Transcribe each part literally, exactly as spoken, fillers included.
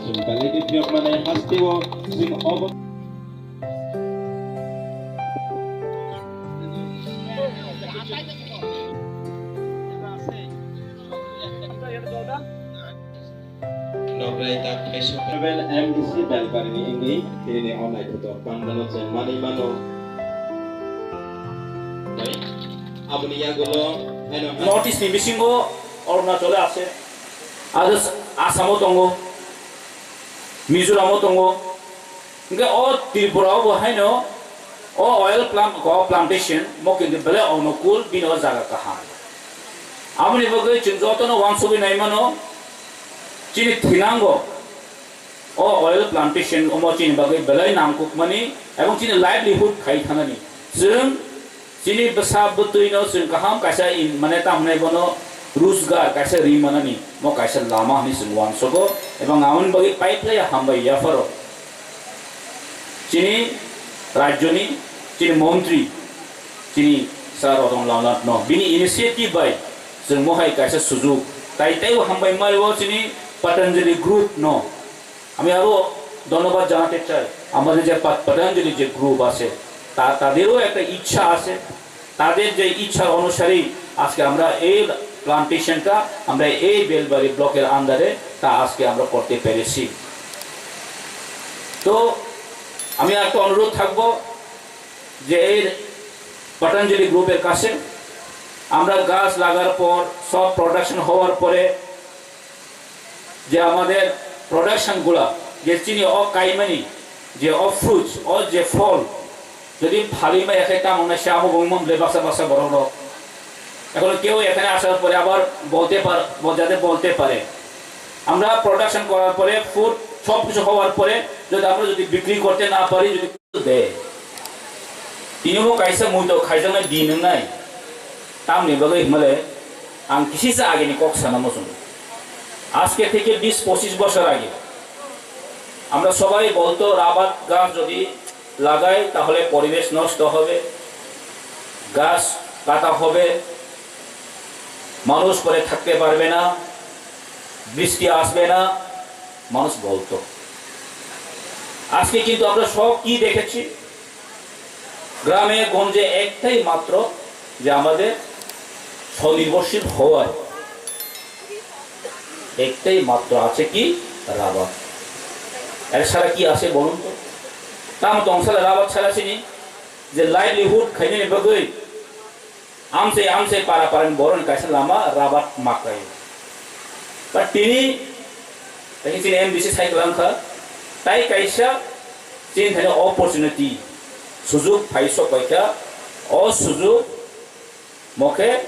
Chwng belai khe phiyok manai hasteo chwng obo. Nokrai tak khaisok. Honorable M D C Belpari ni wngwi tini o naithotok pandano chwng manwi mano. Aboni yagulo haino North East ni bisingo Arunachal o ase, aro Assam o tongo, Mizoram o tongo, hingke o Tripura o bo haino o oil plant, o plantation mo kintu belai onukul bini o jaga kaham. Aboni bagwi chwng jotono wansugwi naimano, chini thinango o oil plantation omo chini bagwi belai nangkukmani ebong chini livelihood khai thanani. Chwng chini bwsa bwtwino chwng kaham kaisa in, mane tamo hwnai bono rojgar kaisa ri manani mo kaisa lama hwnwi chwng wansugo, ebong aboni bagwi paiplai hambai yapharo chini rajyoni chini montri chini Sir Ratan Lal Nath no bini initiative bai chwng mohai kaisa sujuk tai teibo hambai mario chini Patanjali group no. আমি আরো ধন্যবাদ জানাতে চাই আমাদের যে পা-, পতঞ্জলি যে গ্রুপ আছে, তা-, তাদেরও একটা ইচ্ছা আছে। তাদের যে ইচ্ছা অনুসারেই আজকে আমরা এই প্লান্টেশনটা আমরা এই বেলবাড়ি ব্লকের আন্ডারে তা আজকে আমরা করতে পেরেছি। তো আমি একটা অনুরোধ থাকবো যে এই পতঞ্জলি গ্রুপের কাছে আমরা গাছ লাগার পর, সব প্রোডাকশন হওয়ার পরে যে আমাদের প্রোডাকশন গুলা, যে চিনি ও কাইমানি, যে ও ফ্রুটস, ও যে ফল, যদি ফালি মা একে কাম আমরা শ্যাম এবং মন লে বাসা বাসা বড় বড়। এখন কেউ এখানে আসার পরে আবার বলতে পার-, বল-, যাতে বলতে পারে, আমরা প্রোডাকশন করার পরে ফুড সব কিছু হওয়ার পরে যদি আমরা যদি বিক্রি করতে না পারি, যদি দেয়। Tini bo kaisa muito khaijaknai din wngnai. Tamni bagwi hwnmale ang kisisa ageni kok sana muchungo. আজকে থেকে বিশ পঁচিশ বছর আগে আমরা সবাই বলতো রাবার গাছ যদি লাগাই তাহলে পরিবেশ নষ্ট হবে, গাছ কাটা হবে, মানুষ পরে থাকতে পারবে না, বৃষ্টি আসবে না, মানুষ বলতো। আজকে কিন্তু আমরা সব কি দেখেছি? গ্রামে গঞ্জে একটাই মাত্র যে আমাদের স্বনির্ভরশীল হওয়ার একটাই মাত্র আছে কি? রাবার। এর ছাড়া কি আছে বলুন তো? তাম দংশালে রাবার ছাড়া চিনি যে লাইভলিহুড খাইনি bagwi Amsai amsai para para ni borok ni kaisa lama rabat makai. But tini, tini chini M D C sai kwlang kha, tai kaisa chini thani opportunity, sujuk phai sok pai kha, o sujuk mokhe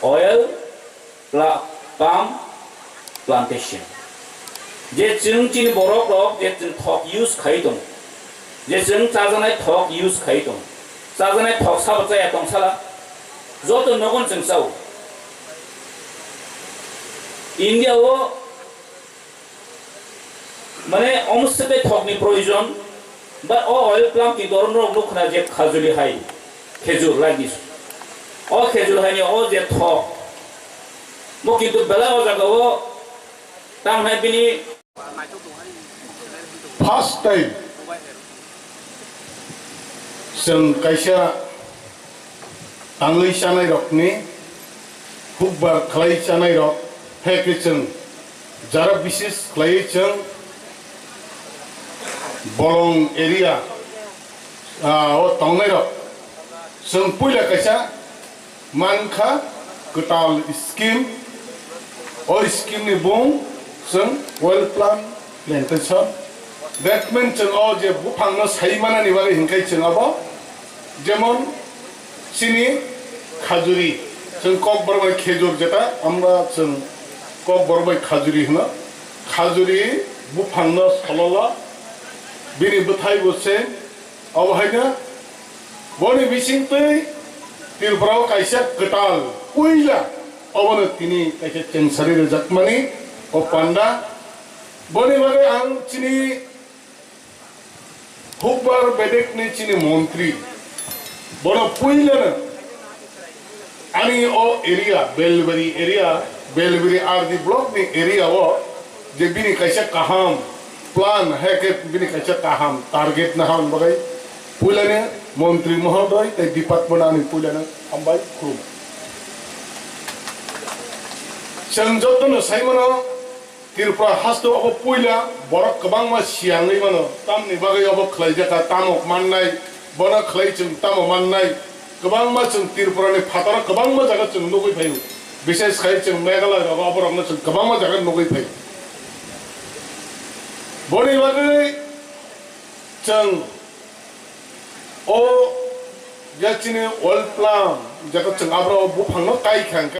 oil pla-, palm plantation. Je chwng chini borok rok je chwng thok use khai tongo, je chwng chajaknai thok use khai tongo, chajaknai thok sabo chaya tong sala, joto nogon chwng chao. India o mane omswk thokni proyojon, ba o oil palm ni doron rok nukho na je khajuli hai, khejur lagi. O khejur hai ni o je thok, bo kintu belai o jaga o tang hai bini. First time chwng kaisa tangwi chanai rokni hukbar khlai chanai rok, hai khe chwng jara bises khlaiwi chwng Bolong area, ah, o tongnai rok chwng puila kaisa mankha kwtal scheme, o scheme ni bung chwng oil palm plantation. That means chwng o je buphang no sai manani bagwi hinkhai chwng abo jemon chini khajuri, chwng kokborok bai khejur jeta, amra chwng kokborok bai khajuri hwno. Khajuri buphang no sololo, bini bwthai bo se, obo hai no boni bisingtwi Tripura o kaisa kwtal puila obono tini kaisa chengsari rwjakmani o panda. Boni bagwi ang chini Hukbar bedekni chini montri, bono puilano ani o area, Belbari area, Belbari R D block ni area o je bini kaisa kaham Plan hai khe bini kaisa kaham target nahani bagwi puilani montri mohoday tei department ani puilani hambai khulum. Chwng jotono sai mano, Tripura haste obo puila borok kwbangma siyangwi mano, tamni bagwi obo khlaijak kha, tamo mannai, bono khlai chwng tamo mannai, kwbangma chwng Tripura ni phataro kwbangma jaga chwng nugwi phaio, bises khai chwng Meghalaya rogo oborokno chwng kwbangma jaga nugwi phaio. Boni bagwi chwng o ya chini oil palm, jeta chwng abro buphangno kai kha hwnkhe,